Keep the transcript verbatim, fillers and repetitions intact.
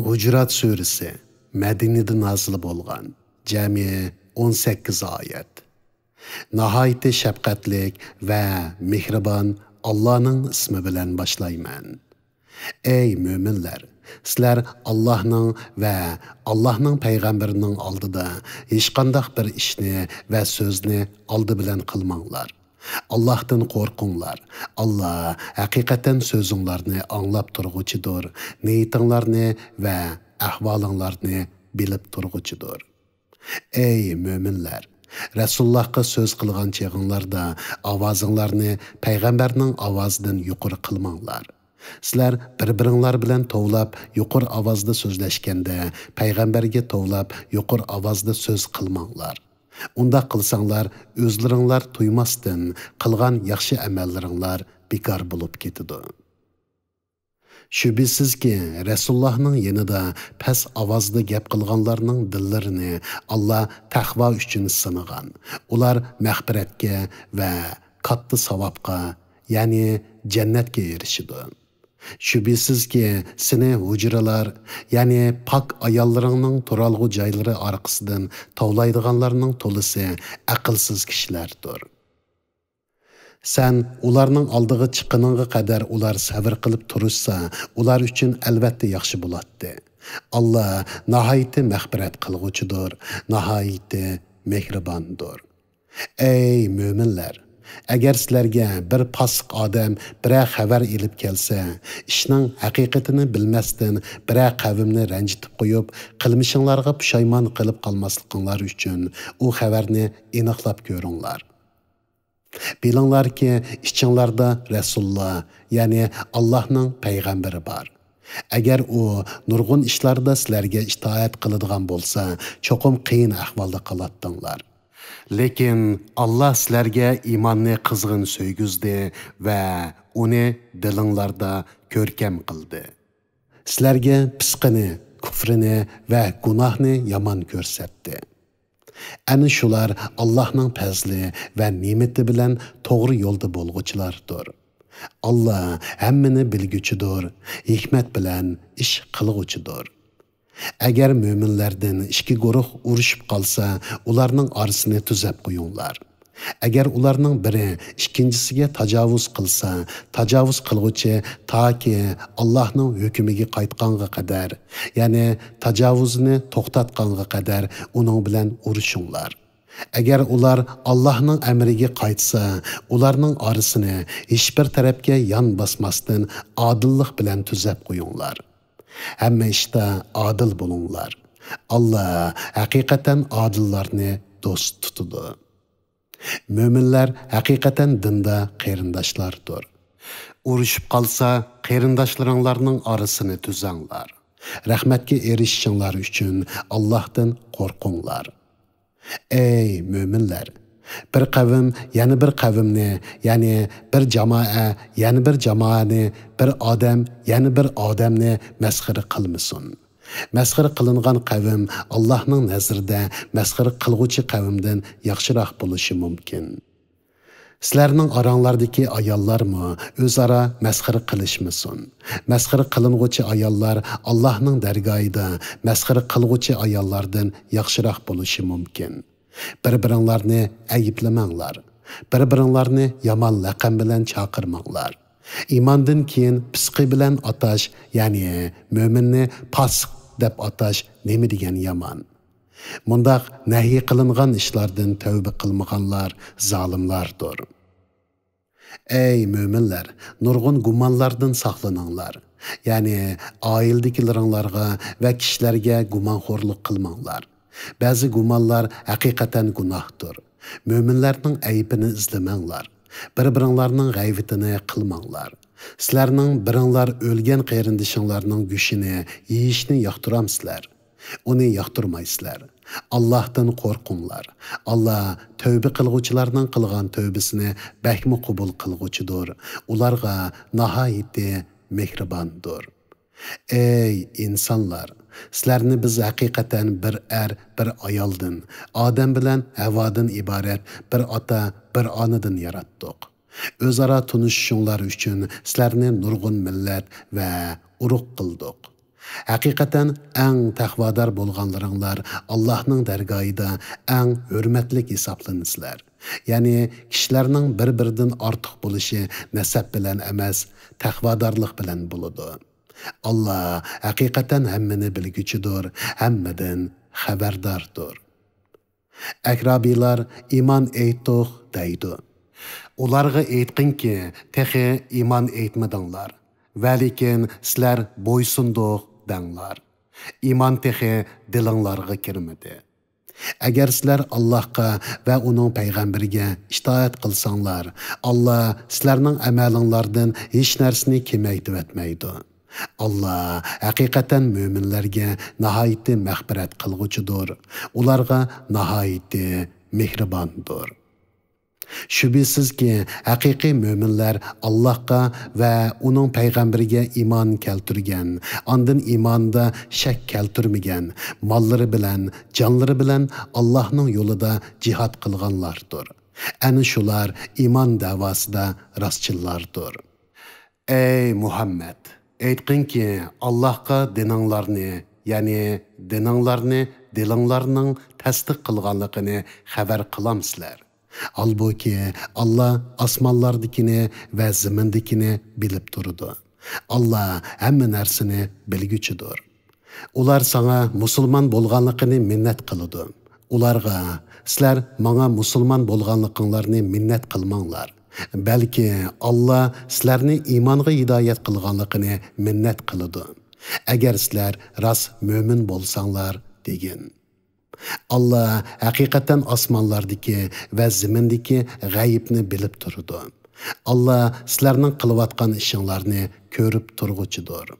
ھۇجۇرات سۈرىسى، مەدىنىدە نازىل بولغان، جەمئىي ئون سەككىز ئايەت. ناھايىتى شەپقەتلىك ۋە مېھرىبان ئاللانىڭ ئىسمى بىلەن باشلايمەن. ئەي مۆمىنلەر، سىلەر ئاللاھنىڭ ۋە ئاللاھنىڭ پەيغەمبىرىنىڭ ئالدىدا ھېچقانداق بىر ئىشنى ۋە سۆزنى ئالدى بىلەن قىلماڭلار. ئاللاھتىن قورقۇڭلار. ئاللا ھەقىقەتەن سۆزۈڭلارنى ئاڭلاپ تۇرغۇچىدۇر، نىيىتىڭلارنى ۋە ئەھۋالىڭلارنى بىلىپ تۇرغۇچىدۇر. ئەي مۆمىنلەر! رەسۇلۇللاھقا سۆز قىلغان چېغىڭلاردا ئاۋازىڭلارنى پەيغەمبەرنىڭ ئاۋازىدىن يۇقىرى قىلماڭلار. سىلەر بىر-بىرىڭلار بىلەن توۋلاپ يۇقىرى ئاۋازدا سۆزلەشكەندە، پەيغەمبەرگە توۋلاپ يۇقىرى ئاۋازدا سۆز قىلماڭلار. ئۇنداق قىلساڭلار، ئۆزلىرىڭلار تۇيماستىن قىلغان ياخشى ئەمەللىرىڭلار بىكار بولۇپ كېتىدۇ. شۈبھىسىزكى، رەسۇلۇللاھنىڭ يېنىدا پەس ئاۋازدا گەپ قىلغانلارنىڭ دىللىرىنى ئاللا تەقۋا ئۈچۈن سىنىغان. ئۇلار مەغپىرەتكە ۋە كاتتا ساۋابقا، يەنى جەننەتكە ئېرىشىدۇ. شۈبھىسىزكى، سېنى ھۇجرىلار، يەنى پاك ئاياللىرىڭنىڭ تۇرالغۇ جايلىرى ئارقىسىدىن توۋلايدىغانلارنىڭ تولىسى ئەقىلسىز كىشىلەردۇر. سەن ئۇلارنىڭ ئالدىغا چىققىنىڭغا قەدەر ئۇلار سەۋر قىلىپ تۇرۇشسا، ئۇلار ئۈچۈن ئەلۋەتتە ياخشى بولاتتى. ئاللا ناھايىتى مەغپىرەت قىلغۇچىدۇر، ناھايىتى مېھرىباندۇر. ئەي مۆمىنلەر! ئەگەر سىلەرگە بىر پاسىق ئادەم بىرەر خەۋەر ئېلىپ كەلسە، ئىشنىڭ ھەقىقىتىنى بىلمەستىن بىرەر قەۋمنى رەنجىتىپ قويۇپ، قىلمىشىڭلارغا پۇشايمان قېلىپ قالماسلىقىڭلار ئۈچۈن ئۇ خەۋەرنى ئېنىقلاپ كۆرۈڭلار. بىلىڭلاركى، ئىچىڭلاردا رەسۇللا، يەنى ئاللاھنىڭ پەيغەمبىرى بار. ئەگەر ئۇ نۇرغۇن ئىشلاردا سىلەرگە ئىتائەت قىلىدىغان بولسا، چوقۇم قىيىن ئەھۋالدا قالاتتىڭلار. لېكىن ئاللا سىلەرگە ئىماننى قىزغىن سۆيگۈزدى ۋە ئۇنى دىلىڭلاردا كۆركەم قىلدى. سىلەرگە پىسقىنى، كۇفرىنى ۋە گۇناھنى يامان كۆرسەتتى. ئەنە شۇلار ئاللاھنىڭ پەزلى ۋە نېمىتى بىلەن توغرا يولدا بولغۇچىلاردۇر. ئاللا ھەممىنى بىلگۈچىدۇر، ھېكمەت بىلەن ئىش قىلغۇچىدۇر. ئەگەر مۆمىنلەردىن ئىككى گۇرۇھ ئۇرۇشۇپ قالسا، ئۇلارنىڭ ئارىسىنى تۈزەپ قويۇڭلار. ئەگەر ئۇلارنىڭ بىرى ئىككىنچىسىگە تاجاۋۇز قىلسا، تاجاۋۇز قىلغۇچى تاكى ئاللاھنىڭ ھۆكمىگە قايتقانغا قەدەر، يەنى تاجاۋۇزنى توختاتقانغا قەدەر ئۇنىڭ بىلەن ئۇرۇشۇڭلار. ئەگەر ئۇلار ئاللاھنىڭ ئەمرىگە قايتسا، ئۇلارنىڭ ئارىسىنى ھېچبىر تەرەپكە يان باسماستىن ئادىللىق بىلەن تۈزەپ قويۇڭلار. ھەممە ئىشتا ئادىل بولۇڭلار. ئاللا ھەقىقەتەن ئادىللارنى دوست تۇتىدۇ. مۆمىنلەر ھەقىقەتەن دىندا قېرىنداشلاردۇر. ئۇرۇشۇپ قالسا، قېرىنداشلىرىڭلارنىڭ ئارىسىنى تۈزەڭلار. رەھمەتكە ئېرىشىشىڭلار ئۈچۈن ئاللاھتىن قورقۇڭلار. ئەي مۆمىنلەر! بىر قەۋم يەنە بىر قەۋمنى، يەنى بىر جامائە يەنە بىر جامائەنى، بىر ئادەم يەنە بىر ئادەمنى مەسخىرە قىلمىسۇن. مەسخىرە قىلىنغان قەۋم ئاللاھنىڭ نەزىرىدە مەسخىرە قىلغۇچى قەۋمدىن ياخشىراق بولۇشى مۇمكىن. سىلەرنىڭ ئاراڭلاردىكى ئاياللارمۇ ئۆزئارا مەسخىرە قىلىشمىسۇن. مەسخىرە قىلىنغۇچى ئاياللار ئاللاھنىڭ دەرگاھىدا مەسخىرە قىلغۇچى ئاياللاردىن ياخشىراق بولۇشى مۇمكىن. بىر-بىرىڭلارنى ئەيىبلىمەڭلار. بىر-بىرىڭلارنى يامان لەقەم بىلەن چاقىرماڭلار. ئىماندىن كېيىن پىسقى بىلەن ئاتاش، يەنى مۆمىننى پاسىق دەپ ئاتاش نېمە دېگەن يامان! مۇنداق نەھيى قىلىنغان ئىشلاردىن تەۋبە قىلمىغانلار زالىملاردۇر. ئەي مۆمىنلەر، نۇرغۇن گۇمانلاردىن ساقلىنىڭلار. يەنى ئائىلىدىكىلىرىڭلارغا ۋە كىشىلەرگە گۇمانخورلۇق قىلماڭلار. بەزى گۇمانلار ھەقىقەتەن گۇناھتۇر. مۆمىنلەرنىڭ ئەيىبىنى ئىزدىمەڭلار. بىر-بىرىڭلارنىڭ غەيۋىتىنى قىلماڭلار. سىلەرنىڭ بىرىڭلار ئۆلگەن قېرىندىشىڭلارنىڭ گۆشىنى يېيىشنى ياقتۇرامسىلەر؟ ئۇنى ياقتۇرمايسىلەر. ئاللاھتىن قورقۇڭلار. ئاللا تەۋبە قىلغۇچىلارنىڭ قىلغان تەۋبىسىنى بەكمۇ قوبۇل قىلغۇچىدۇر. ئۇلارغا ناھايىتى مېھرىباندۇر. ئەي ئىنسانلار! سىلەرنى بىز ھەقىقەتەن بىر ئەر، بىر ئايالدىن، ئادەم بىلەن ھەۋادىن ئىبارەت بىر ئاتا، بىر ئانىدىن ياراتتۇق. ئۆزئارا تونۇشۇشۇڭلار ئۈچۈن سىلەرنى نۇرغۇن مىللەت ۋە ئۇرۇق قىلدۇق. ھەقىقەتەن ئەڭ تەقۋادار بولغانلىرىڭلار ئاللاھنىڭ دەرگاھىدا ئەڭ ھۆرمەتلىك ھېسابلىنىسىلەر. يەنى كىشىلەرنىڭ بىر-بىرىدىن ئارتۇق بولۇشى نەسەب بىلەن ئەمەس، تەقۋادارلىق بىلەن بولىدۇ. ئاللا ھەقىقەتەن ھەممىنى بىلگۈچىدۇر، ھەممىدىن خەۋەرداردۇر. ئەكرابىيلار ئىمان ئېيتتۇق دەيدۇ. ئۇلارغا ئېيتقىنكى، تېخى ئىمان ئېيتمىدىڭلار، ۋەلىكىن سىلەر بويسۇندۇق دەڭلار. ئىمان تېخى دىلىڭلارغا كىرمىدى. ئەگەر سىلەر ئاللاھقا ۋە ئۇنىڭ پەيغەمبىرىگە ئىتائەت قىلساڭلار، ئاللا سىلەرنىڭ ئەمەلىڭلاردىن ھېچ نەرسىنى كېمەيتىۋەتمەيدۇ. ئاللا ھەقىقەتەن مۆمىنلەرگە ناھايىتى مەغپىرەت قىلغۇچىدۇر، ئۇلارغا ناھايىتى مېھرىباندۇر. شۈبھىسىزكى، ھەقىقىي مۆمىنلەر ئاللاھقا ۋە ئۇنىڭ پەيغەمبىرىگە ئىمان كەلتۈرگەن، ئاندىن ئىمانىدا شەك كەلتۈرمىگەن، ماللىرى بىلەن، جانلىرى بىلەن ئاللاھنىڭ يولىدا جىھاد قىلغانلاردۇر. ئەنە شۇلار ئىمان دەۋاسىدا راستچىللاردۇر. ئەي مۇھەممەد، ئېيتقىنكى، ئاللاھقا دىنىڭلارنى، يەنى دىنىڭلارنى دىلىڭلارنىڭ تەستىق قىلغانلىقىنى خەۋەر قىلامسىلەر؟ ھالبۇكى، ئاللا ئاسمانلاردىكىنى ۋە زېمىندىكىنى بىلىپ تۇرىدۇ. ئاللا ھەممە نەرسىنى بىلگۈچىدۇر. ئۇلار ساڭا مۇسۇلمان بولغانلىقىنى مىننەت قىلىدۇ. ئۇلارغا، سىلەر ماڭا مۇسۇلمان بولغانلىقىڭلارنى مىننەت قىلماڭلار. بەلكى ئاللا سىلەرنى ئىمانغا ھىدايەت قىلغانلىقىنى مىننەت قىلىدۇ. ئەگەر سىلەر راست مۆمىن بولساڭلار، دېگىن. ئاللا ھەقىقەتەن ئاسمانلاردىكى ۋە زېمىندىكى غەيىبنى بىلىپ تۇرىدۇ. ئاللا سىلەرنىڭ قىلىۋاتقان ئىشىڭلارنى كۆرۈپ تۇرغۇچىدۇر.